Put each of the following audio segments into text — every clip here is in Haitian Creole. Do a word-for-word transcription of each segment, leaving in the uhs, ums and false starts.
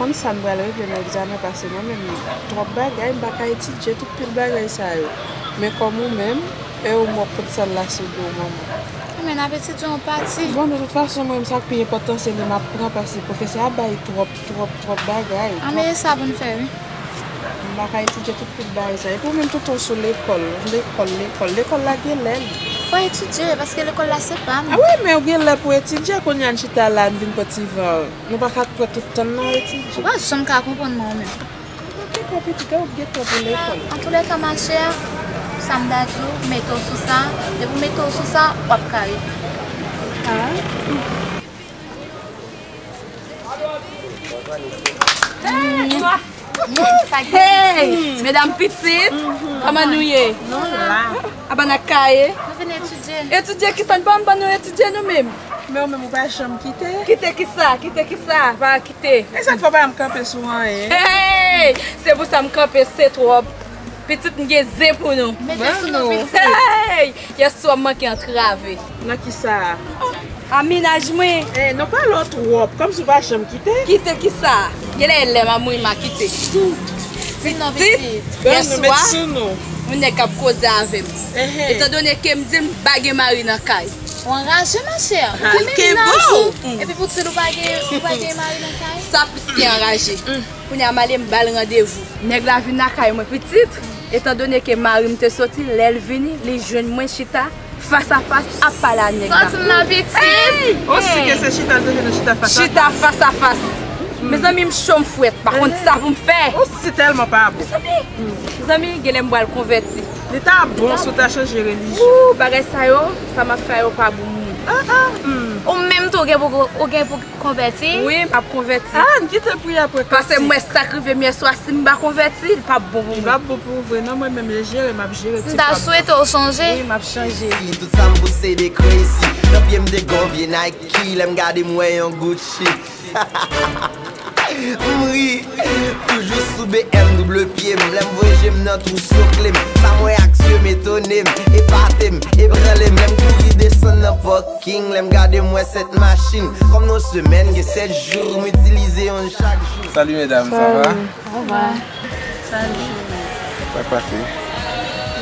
Konn sa m pral regle nan egzamen, paske mwen menm, twòp bagay, m pa ka etidye tout pil bagay sa yo. Men kòm ou menm, e ou m w ap pot sal la sou do w, manman. Men n ap etidye yon pati. Bon, de tout fason, mwen menm, sa k pi enpòtan, se li m ap pran, paske pwofesè a bay twòp, twòp, twòp bagay. An, men e sa pou n fè, wi. M pa ka etidye tout pil bagay sa. Epi ou menm, toutan w sou lekòl, lekòl, lekòl. Lekòl la gen lè l. Fò etidye, paske lekòl la se pa m. A wi, men ou gen lè pou etidye, kounye a n chita la, n vin pran ti van. Nou pa ka pran tout tan n nan etidye. Ou pa janm ka konprann mwen, ou menm. Ou pa gentan pitit, ou gentan pou lekòl. Antoulèka, machè, sa m ta di w, mete w sou sa. Depi w mete w sou sa, w ap ka rive. Ah. Hey! Medam pitit, kòman nou ye? Nou la. Aba n ak kaye. Nou vin etidye. Etidye kisa? Nou pa ban nou etidye nou menm. Men ou menm ou pa janm kite. Kite kisa? Kite kisa? Pa kite. E sa k fè w pa janm kanpe sou anyen? Hey! Se pou sa m kanpe, se twòp. Pitit, m gen zen pou nou. Mete sou nou, pitit. Hey! Yèswa m manke antrave. Nan kisa? A mennaj mwen. Eh, non, pale w twòp, kòmsi w pa janm kite. Kite kisa? Genlè lè m ap mouri m a kite. Pitit, yèswa, yon nèg k ap koze avè m. Etandone ke m di l m pa gen mari nan kay. Ou anraje, machè. Ou gen mennaj ou. Epi pou di l ou pa gen, ou pa gen mari nan kay. Sa plis ke anraje. Kounye a m ale m ba l randevou. Nèg la vin lakay mwen pitit. Etandone ke mari m te soti, lè l vini, li jwenn mwen chita fas a fas ap pale a nèg la. Santi m nan pitit. Osi ke se chita l te jwenn chita fas a fas. Chita fas a fas. Mezanmi, m cho, m frèt, pa konn sa pou m fè. Ou si tèlman pa bon. Mezanmi, mezanmi, genlè m pral konvèti. Li ta bon si w ta chanje relijyon. Wou, bagay sa yo, sa m ap fè a yo pa bon moun. Ah, ah, hmm. Ou menm tou, ou gen pou, ou gen pou konvèti? Wi, m ap konvèti. Ah, n kite priye apre. Paske m wè sa k rive m yèswa, si m pa konvèti, li p ap bon pou mwen. Li p ap bon pou ou vre, non, mwen menm, e jere, m ap jere ti kòb. M ta swete w chanje. Wi, m ap chanje. Si tout sa m posede crazy, nan pye m te gon vye Nike, lè m gade m wè yon Gucci. M ri, toujou sou B M double pye m, lè m voye je m nan twou sokle m, sa m wè ak zye m etone m, epate m, ebranle m, lè m kouri desann nan parking, lè m gade m wè sèt machin, kòm nan semèn gen sèt jou, m itilize yonn chak jou. Salut mesdames, ça va? Salut. Au revoir. Salut chérie. Sa k pase?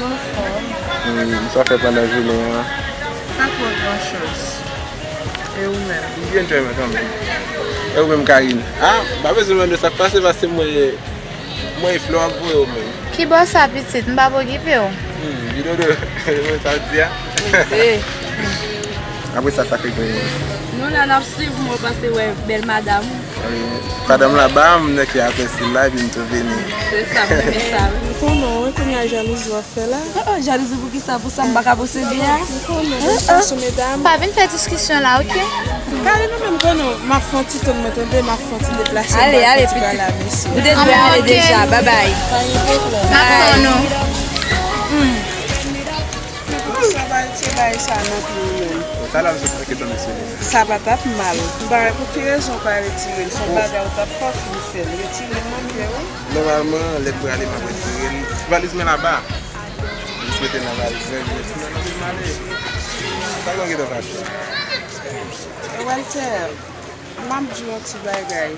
M anfòm. Hmm, sa w fè pandan jounen an? Pa twò gran chans. E ou menm? M byen, enjoy mwen kanmenm. E ou menm, Karine? Ah, m pa bezwen mande w sa k pase, paske mwen, mwen e flè w ap voye w menm. Kibò sa, pitit? M p ap okipe w. Hmm, you know the, mwen sa w di a? Apre sa, sa k rive? Nou la, n ap swiv mwen, pase wè bèl madanm ou. Wi. Madanm laba, m nèk ki apèsi l la, epi m tou vini. Se sa, m renmen sa, wi. M konnen, wi, kounye a jalouzi w ap fè la. Oh, oh, jalouzi pou kisa? Pou sa m pa ka posede a? M konnen, de tout fason, medam. Pa vin fè diskisyon la, oke? Kare nou menm konnen, m ap fè yon ti toun mwen, tande, m ap fè yon ti deplase, m ap fè yon ti pale a mesye. Ou te dwe ale deja, babay. Pa gen pwoblèm. M ap tann ou. Hmm. Sa bay, se bay sa nan pye w menm. Sa la, m sot anke tann mesye li. Sa pa t ap mal. M pa wè pou ki rezon w pa retire l. Se yon bagay ou t ap fè w fin fè l. Retire l nan pye w. Nòmalman, lè m prale, m ap retire l. Valiz mwen laba. Jis mete l nan valiz mwen, epi mwen di, "Mwen ale." Sa nou gentan fache? E Walter, m ap di w yon ti bagay. M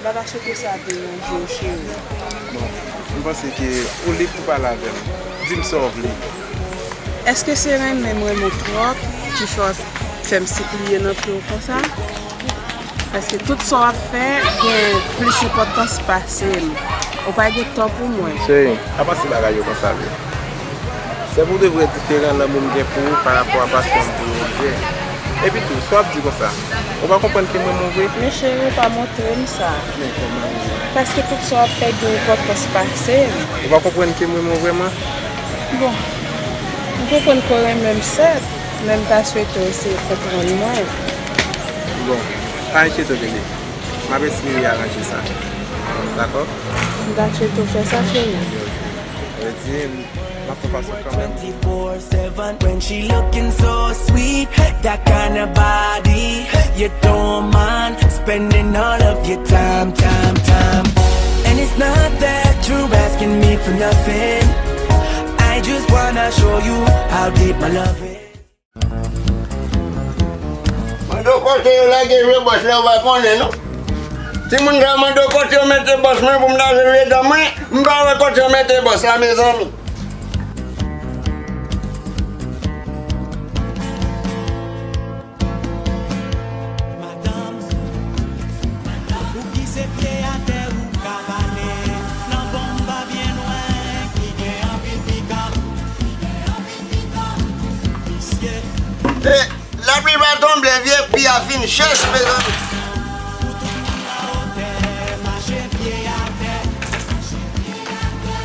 pa ta swete sa deranje w, cheri. Bon, m panse ke ou lib pou pale avè m. Di m sa w vle. Èske se renmen m renmen w twòp ki fè w fè m sipliye nan pye w konsa? Paske tout sa w ap fè gen plis enpòtans pase m. Ou pa gen tò pou mwen. Cheri, pa panse bagay yo konsa vre. Se pou de vrè diferan lanmou m gen pou ou pa rapò a pasyon m pou ou vre. Epi tou, sa w ap di konsa? Ou pa konprann ke m renmen w vre? Men cheri, ou pa montre m sa. Men kòman? Paske tout sa w ap fè gen enpòtans pase m. Ou pa konprann ke m renmen w vrèman? Bon, m konprann ke w renmen m sèt, men m ta swete w eseye konprann mwen. Bon, pa enkyete w, bebe. M ap eseye aranje sa. Dakò? M ta swete w fè sa, cheri. Redi, m ap fè fason kanmenm. Twenty-four seven when she looking so sweet. That kind of body, you don't mind spending all of your time, time, time. And it's not that you're asking me for nothing. I just wanna show you how deep my love is. Mande w kote yo lage vye bòs la, ou pa konnen, non? Timoun sa mande w kote yo mete bòs mwen pou m ta jwe vye dam mwen, m pa wè kote yo mete bòs la, mezanmi. Madanm, pou ki se pye atè ou ka pale, nan bon m pa byen lwen, ki gen anpil pikan, ki gen anpil pikan, misye. E, lapli pa tonbe, vye pye a fin chèch, mezanmi. Pou tout moun nan wotè, mache pye atè, mache pye atè.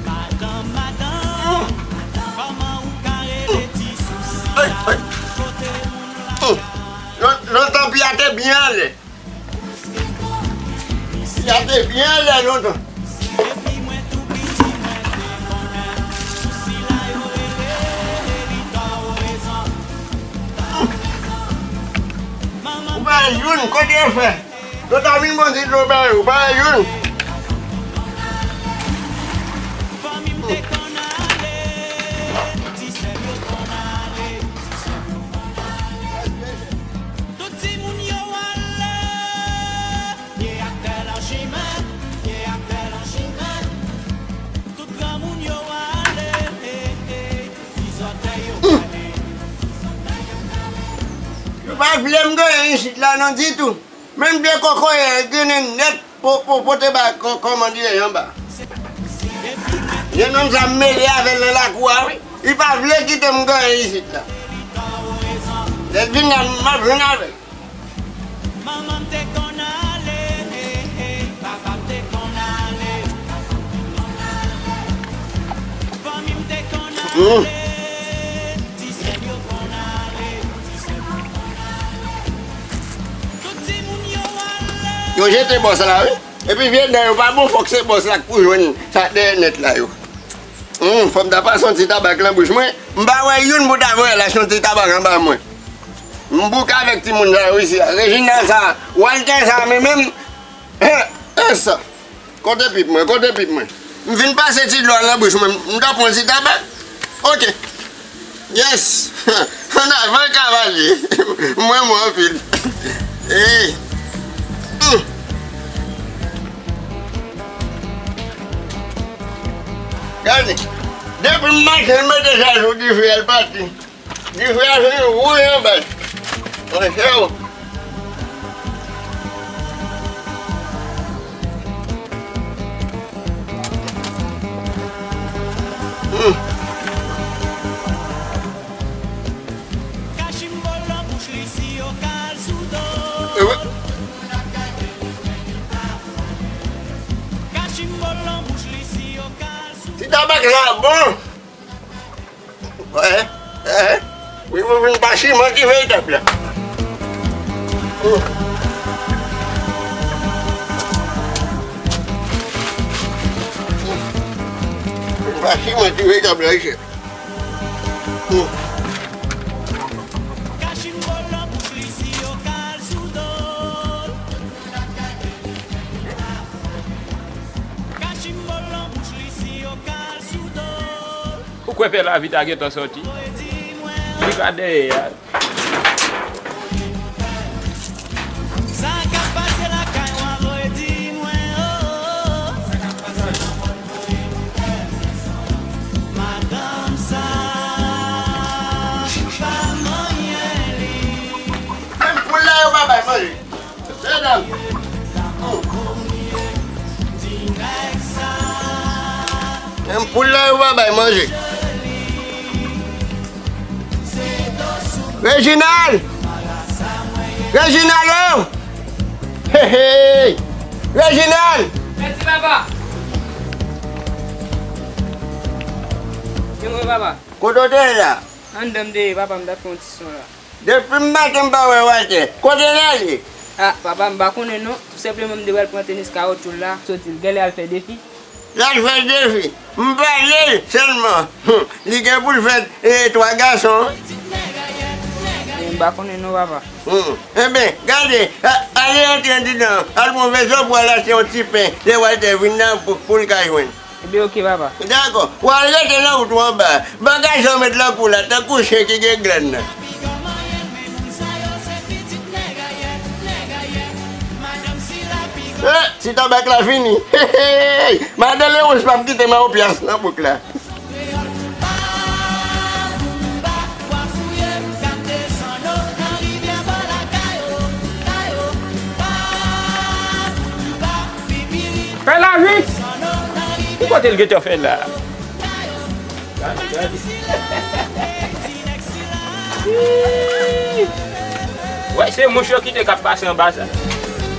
Madanm, madanm, kòman ou ka rele ti sousi a? Ay, ay. Kote moun la? Lon-, lontan pye a te byen anlè. Pye a te byen anlè lontan. Ou pa youn, kote yo fè? Yo ta vin bon ti dlo ba yo, pa youn. Tout timoun yo ale, pye atè nan chimen, pye atè nan chimen. Tout granmoun yo ale, ti zòtèy yo kale, ti zòtèy yo kale. Yo pa vle m genyen isit la non ditou. Menm vye kokoye grennen nèt po, po, pote ba kò, kòmandiye anba. Jennonm sa m mele avè l nan lakou a, wi. Li pa vle kite m ganyen isit la. Lè l vin la, m ap jwenn avè l. Manman m te konn ale, papa m te konn ale, fanmi m te konn ale, ti sè m yo konn ale. Yo jete bòs la, wi. Epi vye dan yo pa bon, fòk se bòs la k pou jwenn sa k dèyè nèt la yo. Hum, fò m ta pase yon ti tabak nan bouch mwen. M pa wè youn pou ta voye lache yon ti tabak anba mwen. M bouke avèk timoun sa yo isi a. Reginald sa, Walter sa, men menm, en, en sa. Kote pip mwen, kote pip mwen? M fin pase ti dlo a nan bouch mwen, m ta pran ti tabak. Ok. Yes. Ann avan, kavalye. Mwen, mwen anpil. Ey. Hum. Gade. Depi m mache, m mete sa sou dife a, l pati. Dife a se yon wouy anba l. Monchè o. Hmm. Kachimbo nan bouch li si yo kal sou do. E wi. Kachimbo nan bouch li si yo kal sou do. Ti tabak la bon. Wè, wè. Wi, mwen vin pa siman ki veritab la. Hmm. Vin pa siman ki veritab la, mesye. Hmm. Ou kwè pè Lavita gentan sòti? Li pa dèyè a. Sa k ap pase lakay w a redi mwen, oh, oh. Madanm sa pa manyen li. Menm poul la yo pa bay manje. Medam. Menm poul la yo pa bay manje. Reginald! Reginald o! Hey, hey! Reginald! Mèsi, papa. Yo, mwen, papa. Kote w te ye la? Anndan m te ye, papa, m t ap fè yon ti son la. Depi m maten m pa wè Walter. Kote l ale? A, papa, m pa konnen non. Tou senpleman, m te pral pran tenis kawotchou l la. Soti, l genlè al fè defi. L al fè defi. M pale l sèlman. Hum, li gen pou l fè, e, twa gason. E, m pa konnen non, papa. Hum. Enben, gade, a, ale antre andidan. Al pran vèso pou al achte yon ti pen. Lè Walter vin nan, pou, pou l ka jwenn. Ebyen, oke, papa. Dakò. W al rete nan wout ou anba. Bagay sa w met nan kou la, tankou chen ki gen grenn nan. Ti tabak la fini. Hey, hey, hey. Madan Lewons p ap kite m a yon pyas nan bouk la. Fè la vit! Ki kote l gentan fè la? Gade, gade. Wè, se mouch yo kite k ap pase anba sa.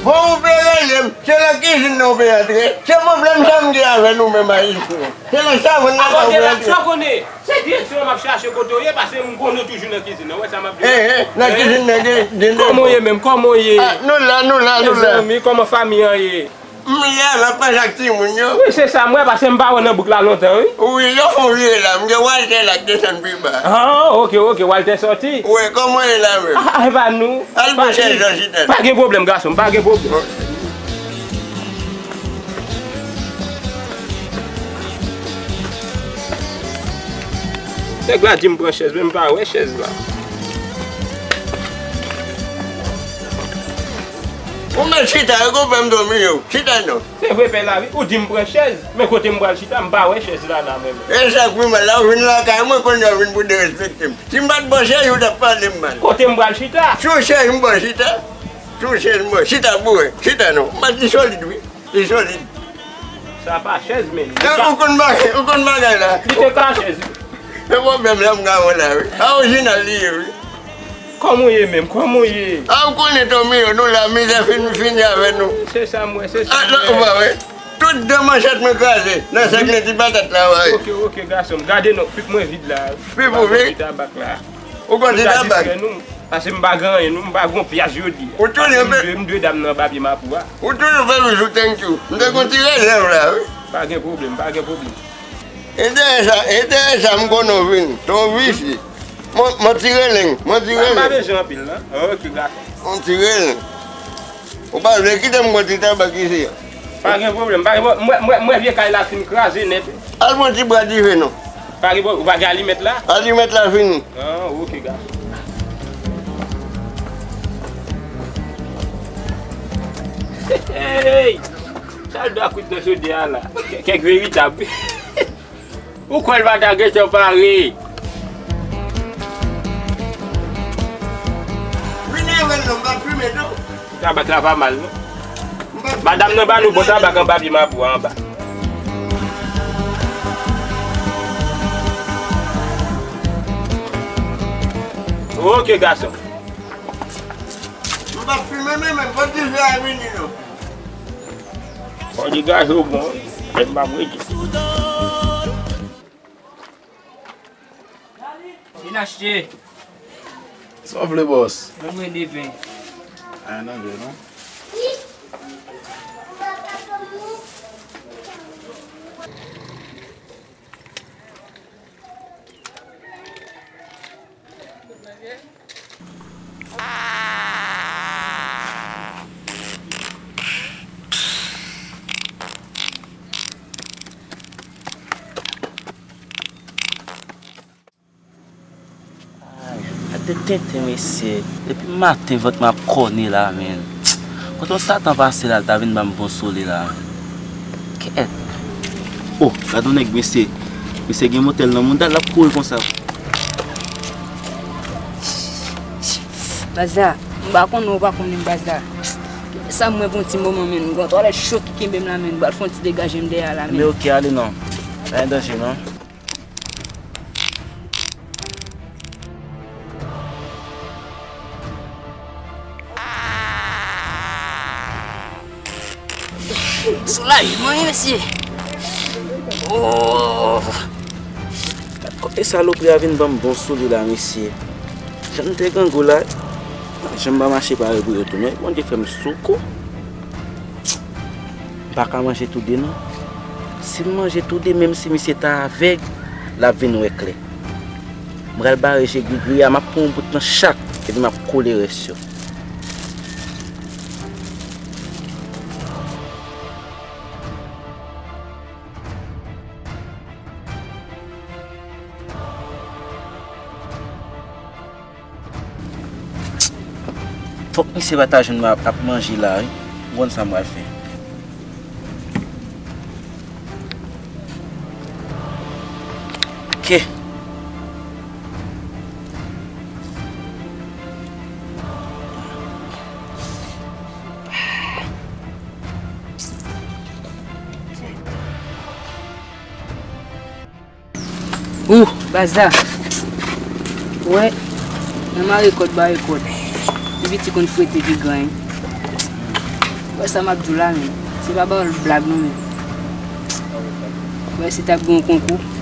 Bon, ou pe rele m. Se nan kizin nan ou pe antre. Se pwoblèm sa m gen avè nou menm Ayisyen. Se nan savon nan ou pe antre. Sa konnen. Se direksyon an m ap chache kote w ye, paske m konnen w toujou nan kizin nan. Wè sa m ap di w la. Eh, eh, nan kizin nan gen, gen de bò. Kòman w ye menm? Kòman w ye? Ah, nou la, nou la, nou la. Mezanmi, kòman fanmi an ye? M la, m ap manje ak timoun yo. Wi, se sa m wè, paske m pa wè nan bouk la lontan, wi. Wi, yo fè yon vire la, m gen Walter la k desann pi ba. Ah, ok, ok, Walter sòti. Wi, kòman w ye la menm? Ah, ah, e pa nou. Al pran chèz la, chita. Pa gen pwoblèm, gason m, pa gen pwoblèm. Nèg la di m pran chèz, men m pa wè chèz la. Ou mèt chita, yo konprann m dòmi yo. Chita non. Se vre, pè Lavi, ou di m pran chèz, men kote m pral chita, m pa wè chèz la la menm. E sa k pi mal la, ou vin lakay mwen, kounye a ou vin pou derespekte m. Si m pa t ba w chèz, ou t ap pale m mal. Kote m pral chita? Sou chèz m ba w chita. Sou chèz m ba w chita pou wè. Chita non. M pa t li solid, wi. Li solid. Sa pa chèz, men. Ou konn bagay, ou konn bagay la. Li te ka chèz. Se pwoblèm la m ka wè la, wi. A orijinal li ye, wi. Kòman w ye menm? Kòman w ye? A, ou konnen Tommy yo, nou la, mizè fin, fini avè nou. Se sa m wè, se sa m wè. A, ou pa wè? Tout de manchèt mwen kraze nan sèk nan ti patat la, w a wè. Ok, ok, gason m, gade non, pip mwen vid la. Pip ou vid? Tabak la. Ou konn ti tabak? Paske m pa gen anyen, non, m pa gen yon pyas jodi a. Ou tounen m dwe, m dwe dam nan papye mapou a. Ou tounen fè toujou thank you. M te gon ti rezèv la, wi. Pa gen pwoblèm, pa gen pwoblèm. Enterè sa, enterè sa m konnen w vini. Ton visye. Mwen, mwen ti relen, mwen ti relen. M pa bezwen anpil, non. Ok, gason. Mwen ti relen. Ou pa vle kite m gon ti tabak isi a. Pa gen pwoblèm, pa gen pwoblèm. Mwen, mwen, mwen vye kay la fin kraze nèt. Al pran ti bwa dife non. Pa gen pwoblèm, ou pa gen alimèt la? Alimèt la fini. Ah, ok, gason. Hey! Sa l dwa kwit nan chodyè a la? Kè-, kèk veritab. Ou kwè l pa ta gentan pare? Vin avè l non, m pa fimen tou. Tabak la pa mal, non. Madanm nan ba nou bon tabak anba pye mapou a anba. Ok, gason. M pa fimen menm, men, bon dife a vini, non. Bon, degaje w bon, men m pa prete. Vin achte. Sa w vle, bòs? Ban mwen de pen. Anyen nan vè non. Ay, gade tenten, mesye. Depi maten, vant mwen ap kòne la, menn. Kote yon Satan pase la, l ta vin ban m bon sole la, menn. Kèt. Oh, gade yon nèg, mesye. Mesye gen motèl nan mouda l, l ap kouri konsa. Baz la, m pa konnen ou pa konnen m, baz la. Sa mwen pou yon ti moman, menn. M gen yon twalèt cho ki kenbe m la, menn. M pral fè yon ti degaje m dèyè a la, menn. Enben, ok, ale non. Pa gen danje, non. Soulajman wi, mesye. Oh. Gad kote salopri a vin ban m bon sole la, mesye. Jan m te grangou la, jan m pa mache pare pou yo tou, men Bondye fè m sou kou. M pa ka manje toude non. Si m manje toude, menm si misye ta avèg, l ap vin wè klè. M pral bare je grigri a, m ap pran yon bout nan chak, epi m ap kole rès yo. Fòk misye pa ta jwenn mwen ap, ap manje la wi. Ou konn sa m pral fè. Ok. Ou, baz la. Wè, nan mare kòd bare kòd. Pi piti konn fwete pi gran. Wè sa m ap di w la, men. Se pa pawòl blag non, men. Wè, si t ap gen yon konkou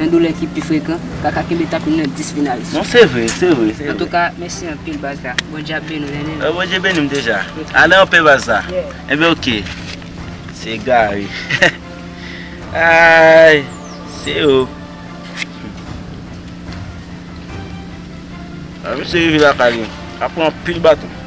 nan doulè ki pi frekan, Kaka kenbe t ap youn nan dis finalis. Non, se vre, se vre, se vre. Antouka, mèsi anpil, baz la. Bondye ap beni w, tande. Eh, Bondye beni m deja. Ok. Ale anpè, baz la. Yeah. Enben, ok. Se Gary. Ay, se yo. A, misye rive lakay li. Ap pran anpil baton.